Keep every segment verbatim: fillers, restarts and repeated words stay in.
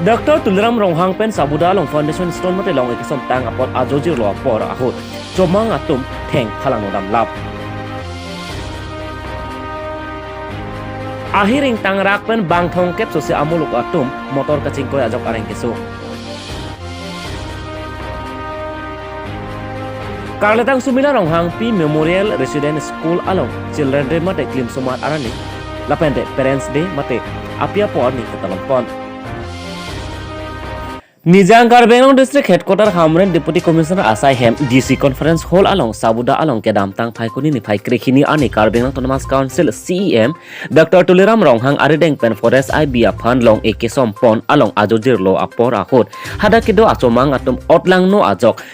Doctor Tuliram Ronghang pen Sabuda along foundation stone mate long-e kesom tang apot ajo jirlo apor ahut chomang atum theng phalangno damlap. Ahir ingtangrak pen bang thomkep sose amuluk atum motor kachingkoi ajok areng keso. Karletang Sumila Ronghangpi Memorial Residence School along Children Day mate klimsomar arni lapente Parents Day mate api apo arni ketalon pon. Nijang Karbi Anglong District Headquarter Hamren Deputy Commissioner asai hem D C Conference Hall along Sabuda along kedamtang Phaikuni niphai krehini arni Karbi Anglong Autonomous Council C E M Doctor Tuliram Ronghang arideng pen Forest I B aphan long-e kesom pon along ajo jirlo apor ahut hadak kedo achomang atum otlangno ajok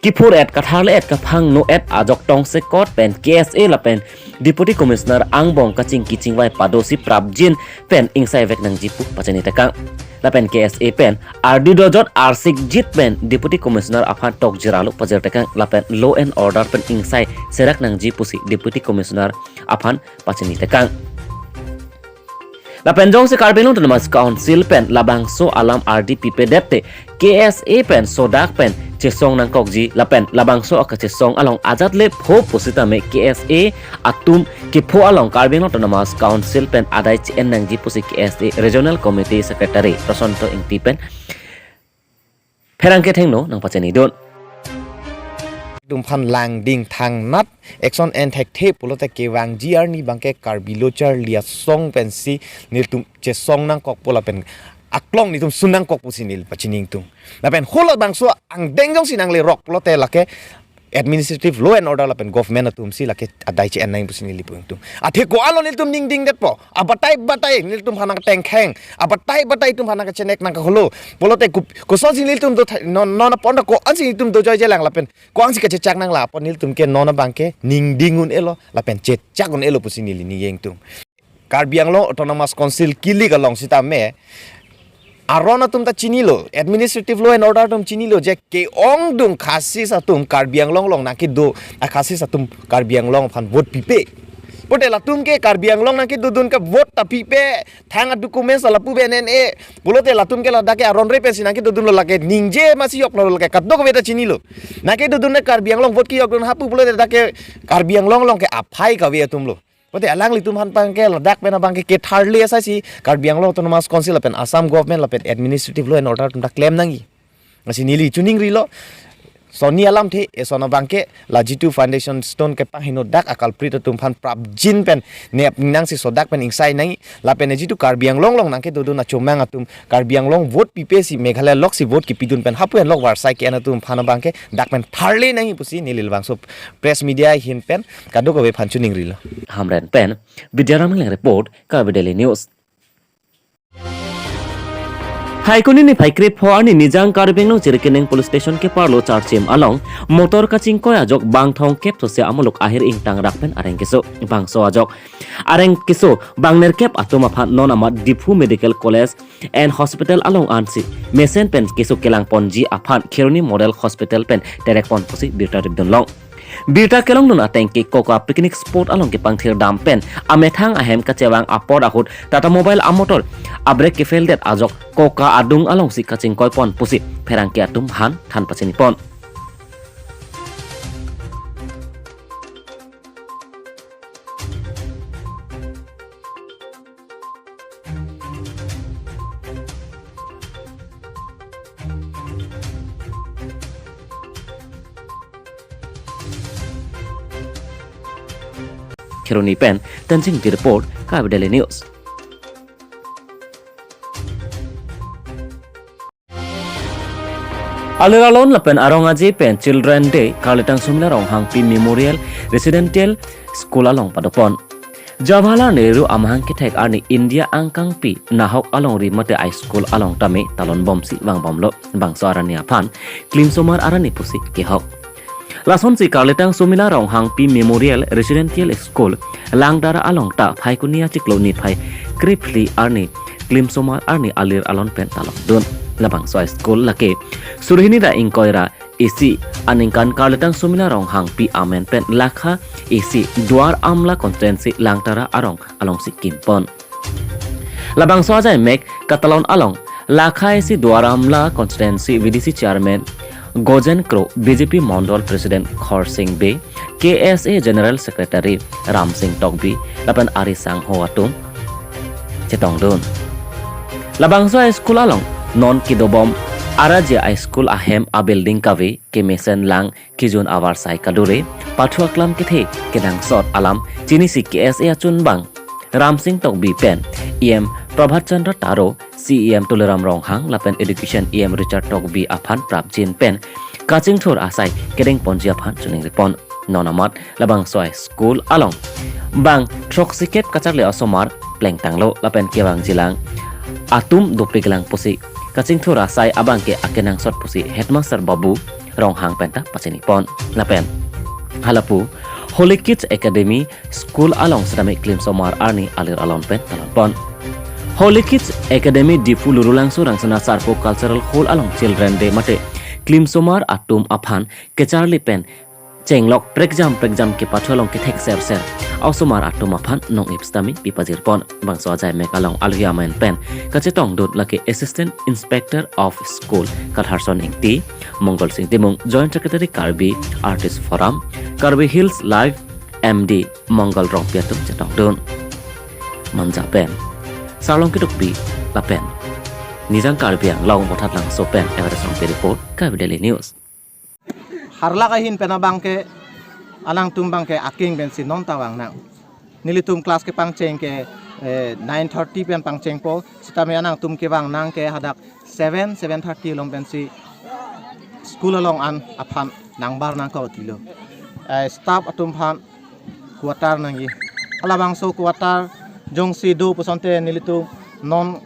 kiphur-et katharle-et kaphangno-et ajok tongsekot pen K S A lapen Deputy Commissioner angbong kachingki chingvai padosi prapjin pen ingsai vek nangji pu pachini tekang. Lapen K S A pen ardi dojot arsikjit pen Deputy Commissioner aphan tokjir alo pajir tekang lapen law and order pen ingsai serak nangji pusi Deputy Commissioner aphan pachini tekang. Lapen jongsi Karbi Anglong Autonomous Council pen labangso alam ardi pipedet te K S A pen sodak pen chesong nangkokji lapen labangso akachesong along ajat le pho pusitame K S A atum kepho along Karbi Anglong Autonomous Council pen adai che-en nangji pusi K S A Regional Committee Secretary Prasanto Ingti pen pherangke thengno nangpachinidun. Atumphan langding thangnat action en thekthe pulote kevangji arni abangke Karbi Lo Charli Asong pensi nelitum chesong nangkokpo lapen aklong nelitum sun nangkok pusi neli pachini ingtung. Lapen halabangso angdeng jongsi nanglerok pulote lake administrative law and order lapen government atumsi lake adai che-en nang pusi neli pu ingtung. Athe ko-an lo nelitum ningdingdetpo. Abatai batai nelitumphan nangtengkheng. Abatai batai itumphan nangkachenek nangkaholo. Pulote kup-, kosonsi nelitum do thai, non, non apon ko-ansi nelitum dojoi jelang lapen ko-ansi kachechak nanglang apot nelitum ke non abangke ningding un-elo lapen chechak un-elo pusi neli ningje ingtung. Karbi Anglong Autonomous Council kilik along sitame aron atum ta chinilo, administrative law and order atum chinilo je ke-ongdung Khasis atum Karbi Anglong along nangkedo a-Khasis atum Karbi Anglong aphan vote pipe. Pulote latum ke Karbi Anglong nangkedodun ke vote ta pipe, thang a-documents ta lapu benen e. Pulote latum ke ladak ke aron re pensi nangkedodunlo lake ningje masi yoklo lake kadokave ta chinilo. Nangkedodun ke Karbi Anglong vote keyokdun hapu pulote dak ke Karbi Anglong along ke aphai kave atumlo. Pulote alanglitum aphan abangke ladak pen abangke ketharle asai si Karbi Anglong Autonomous Council lapen Assam government lapen administrative law and order atum ta klem nangji. Lasi neli chuningrilo. Sonni alamthe eson abangke la jitu foundation stone kepahingno dak a-culprit atum aphan prapjin pen nep nangsi sodak pen ingsai nangji lapen jitu Karbi Anglong along nangkedodun achomang atum Karbi Anglong vote pipe si Meghalaya loksi vote kepidun pen hapu henlo varsai ke-en atum aphan abangke dak pen tharle nangji pusi neli labangso press media ahin pen kadokave aphan chuningrilo. Hamren pen Bidyaram Engleng report, Karbi Daily News. Phaikuni niphai krepho arni Nijang Karbi Anglong Jirikindeng Police Station keparlo Charchim along motor kachingkoi ajok bang thomkep sose amuluk ahir ingtangrak pen areng keso. Bangso ajok areng keso bang nerkep atum aphan non amat Diphu Medical College and Hospital along ansi mesen pen keso kelang ponji aphan Kheroni Model Hospital pen terek pon pusi birta ripdun long. Birta kelongdun ateng ke Koka picnic spot along kepangthir dam pen amethang ahem kachevang apor ahut Tata Mobile amotor a-brake kefail det ajok Koka adung alongsi kachingkoi pon pusi pherangke atum aphan than pachini pon. Kheroni pen Tensing Ingti report, Karbi Daily News. Alir alon lapen arong aje pen Children Day Karletang Sumila Ronghangpi Memorial Residential School along padopon. Jawaharlal Nehru amahang kethek arni India angkangpi nahok alongri mate high school along tame talon bomsi vangbomlo, bangso arni aphan klimsomar arni pusi kehok. Lasonsi Karletang Sumila Ronghangpi Memorial Residential School Langtara along ta Phaikuni achiklo niphai krephli arni klimsomar arni alir alon pen talondun. Labangso school lake suri hini ra ingkoi ra isi aningkan Karletang Sumila Ronghangpi amen pen lakha isi Duar Amla constituency Langtara arong alongsi kimpon. Labangso ajai mek katalon along Lakhai si Duar Amla constituency V D C chairman Gojen Kro, B J P Mondol President Khorsing Bey, K S A General Secretary Ramsing Tokbi lapen ari sangho atum chetongdun. Labangso a-school along non kedobom araje a-school ahem a-building kave kemesen lang kejun avarsai kadure, pathu aklam kethe kenangsot alam chinisi K S A achunbang Ramsing Tokbi pen E M Prabhat Chandra Taro, C E M Tuliram Ronghang lapen Education E M Richard Tokbi aphan prapjin pen kachingthur asai kedengponji aphan chiningripon. Non amat labangso a-school along bang throksikep kacharli osomar plengtanglo lapen kevangjilang atum dopiklang pusi kachingthur asai abangke akenangsot pusi headmaster Babu Ronghang penta pachinipon. Lapen halapu Holy Kids Academy school along sitame klimsomar arni alir alon pen talonpon. Holy Kids Academy Diphu Lurulangso Rangsina Sarpo Cultural Hall along Children Day mate klimsomar atum aphan kacharli pen chenglok prekjam prekjam kepathu along kethek serser a-osomar atum aphan nong-ip sitame pipajirpon. Bangso ajai mek along alohi amen pen kachetongdun lake Assistant Inspector of School Katharson Ingti, Mongol Sing Timung, Joint Secretary Karbi Artist Forum, Karbi Hills Live M D Mongol Rongpi atum chetongdun. Manja pen Sarlong Kitokpi lapen Nijang Karbi Anglong Vothatlangso pen Everest Rongpi report, Karbi Daily News. Harlak ahin pen abangke alangtum abangke aking pensi non ta vangnang. Nelitum class kepangcheng ke, eh, nine thirty pen pangchengpo, sitame alangtum kevangnang ke hadak seven, seven thirty along pensi school along an aphan nangbar nangkok tilo. Eh, staff atum aphan quarter nangji. Halabangso quarter jongsi do pusonte nelitum non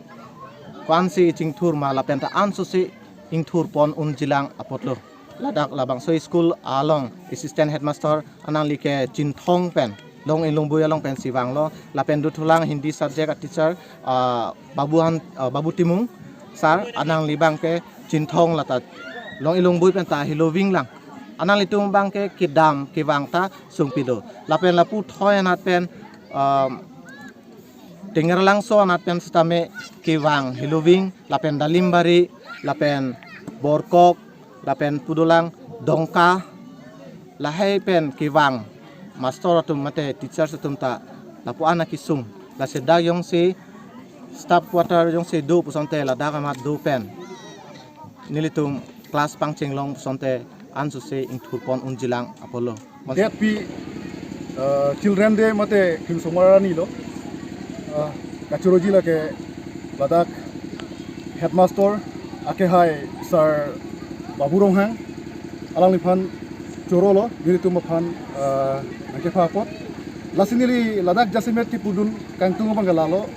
ko-ansi chingthur ma lapen ta ansose ingthurpon unjilang apotlo. Ladak labangso school along assistant headmaster anangli ke Chinthong pen, Long Ilungbui along pensi vanglo, lapen dothulang Hindi subject a-teacher, ah, Babu Han, ah, Babu Timung sir, anangli abangke Chinthong lata Long Ilungbui penta hiloving lang. Ananglitum abangke kedam kevang ta sungpilo. Lapen lapu thoi anat pen, um, Tengerlangso anat pen sitame kevang hiloving, lapen Dalimbari, lapen Borkok, lapen pudolang Dongka, lahai pen kevang master atum mate teachers atum ta lapu-an akesung. Lasi dak jongsi staff quarter jongsi do pusonte ladak amat do pen nelitum class pangchenglong pusonte ansose ingthurpon unjilang apotlo. Date pi, uh, Children Day mate klimsomar arni lo. Uh, kachoroji lake ladak headmaster akehai Sir Babu Ronghang alangliphan chorolo, nelitum aphan, uh, nangkepha apot. Lasi neli ladak jasemet kepudun kangtung abang ke lalo.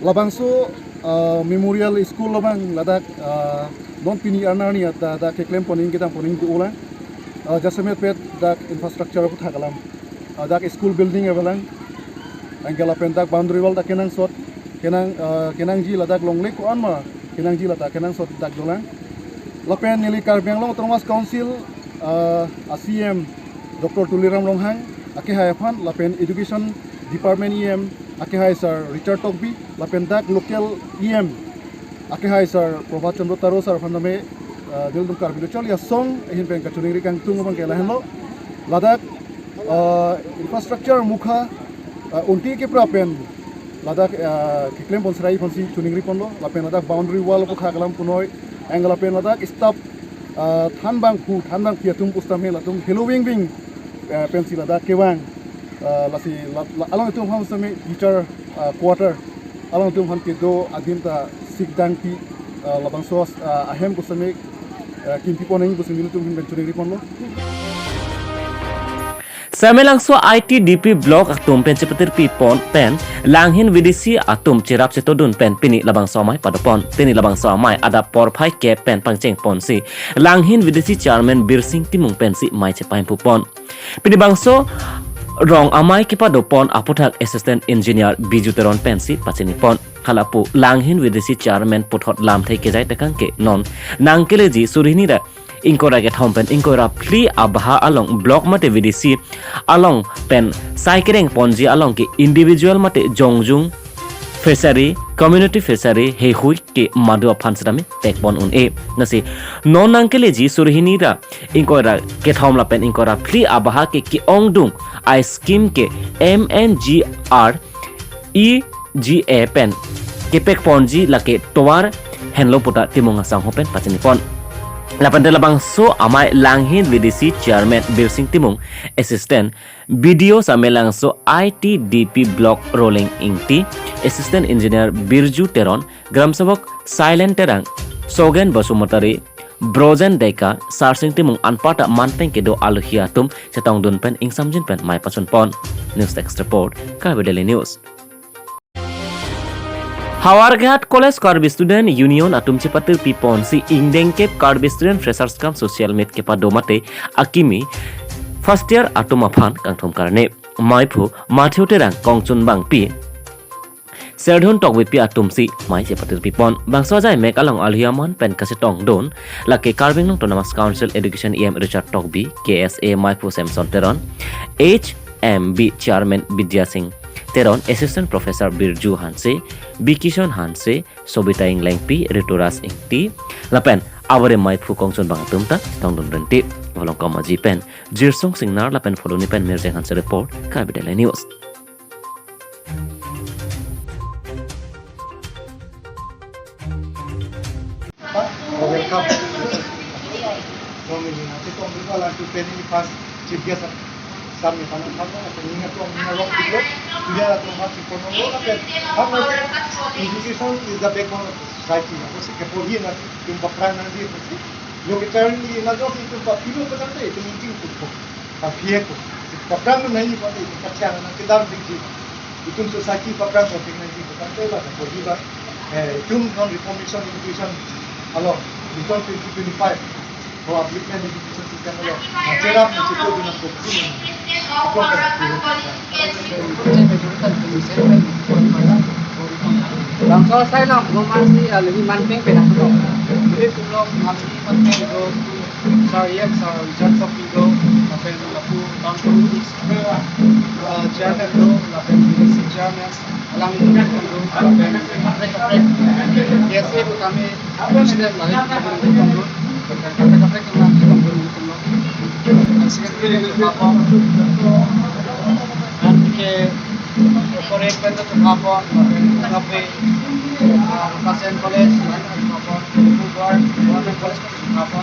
Labangso, uh, Memorial School along abang ladak, uh, non pini arni arni ata dak keklempon ing kedamponing do-olang. Uh, jasemet pet dak infrastructure aputhak alam. Uh, dak school building avelang. Anke lapen dak boundary wall dak kenangsot. Kenang, uh, kenangji ladak longle ko-an ma kenangji lata kenangsot dak dolang. Lapen neli Karbi Anglong Autonomous Council, uh, a-C E M Doctor Tuliram Ronghang akehai aphan lapen Education Department E M akehai Sir Richard Tokbi, lapen dak local E M akehai Sir Prabhat Chandra Taro sir aphan tame, uh, nelitum Karbi Lo Charli Asong ahin pen kachiningri kangtung abang ke lahenlo. Ladak, uh, infrastructure mukha, uh, unti kepra pen ladak, uh, keklempon serai aphansi chiningriponlo, lapen ladak boundary wall aputhak alam punoi, anke lapen ladak staff, uh, thanbangphu, thanbangpi atum pusitame latum hiloving ving, uh, pensi ladak kevang, uh, lasi la, la, alangtum aphan sitame teacher, uh, quarter, alangtum aphan kedo adim ta sikdangpi, uh, labangso, uh, ahem pusitame, uh, kimpipon nangji pusi nelitum ahin pen chiningriponlo. Samelangso I T D P block atum pen chepatirpipon pen Langhin V D C atum cherap chetodun pen pini labangso amei padopon. Pini labangso amei adap porphai kep pen pangchengponsi Langhin V D C chairman Birsing Timung pensi mei chepaimphupon. Pini bangso rong amei kepadopon aputhak Assistant Engineer Biju Teron pensi pachinipon. Halapu Langhin V D C chairman puthot lamthe kejai tekang ke non nangkeleji suri hini ra ingkoi ra kethom pen ingkoi ra phli abha along block mate V D C along pen sai kerengponji along ke individual mate jongjung fishery, community fishery heihui ke madu aphan sitame pekpon un-e. Lasi non nangkeleji suri hini ra ingkoi ra kethom lapen ingkoi ra phli abaha ke ke-ongdung a-scheme ke M N G R E G A pen kepekponji lake tovar henlo puta Timung asangho pen pachinipon. Lapen te labangso amei Langhin V D C Chairman Birsing Timung, Assistant B D O Samelangso I T D P Block Rolling Ingti, Assistant Engineer Birju Teron, Gram Sevak Silent Terang, Sogen Basumatary, Brojen Deka, Sarsing Timung anparta manpeng kedo alohi atum chetongdun pen ingsamjin pen mei pachunpon. News Desk Report, Karbi Daily News. Howraghat College Karbi Student Union atum chepatir piponsi ingdengkep Karbi Student Freshers cum Social Meet kepado mate akimi first year atum aphan kangthum karne. Meiphu Matthew Terang, kongchunbangpi Serdhun Tokbipi atumsi mei chepatir pipon. Bangso ajai mek along alohi aman pen kachetongdun lake Karbi Anglong Autonomous Council Education E M Richard Tokbi, K S A Meiphu Samson Teron, H M B Chairman Bidya Singh Teron, Assistant Professor Birju Hanse, B Kishon Hanse, Sobita Inglengpi, Rituraj Ingti, lapen abore meiphu kongchunbang atum ta chetongdun rinti. Volongkom Aji pen Jirsung Singnar lapen Pholoni pen Mirjeng Hanse report, Karbi Daily News. Welcome. From the United Congress, I like to thank you first Chief Guest. Sam ni pano pano, ni nga tuang ni nga rok diklo, dia la tuang hati kono lo, kan? Education is the backbone of the society. Ako si kepo hi na, yung background na di, kasi lo ke turn ni na jo, yung papilo pa na, yung ting ko. Paphieko. Paprang nangji pati, paprang nang kedam dingji. Itum society paprang ko tingnaji ko tangte la ko di ba. Eh, itum non reformation education along, reform twenty twenty-five. Ko upliftment education system along. Nah, cherap na chipo dun ko. Bangso asai lo, gomasi alini manpeng pena ko. Jadi tulong ngamsi manpeng ko. Sar E M, Sar Richard Tokbi do, lapen lapu Town Committee, eh, Chairman do, lapen V D C Chairman, alang do, lapen kaprek kaprek, K S A pu kami President lagi kaprek kaprek do, lapen kaprek kaprek yang nanti kaprek kaprek do. Secretary do, apa? Nanti ke Korea pen do apa? Lapen kaprek, eh, Kasen College, lapen apa? Bubar, Government College apa?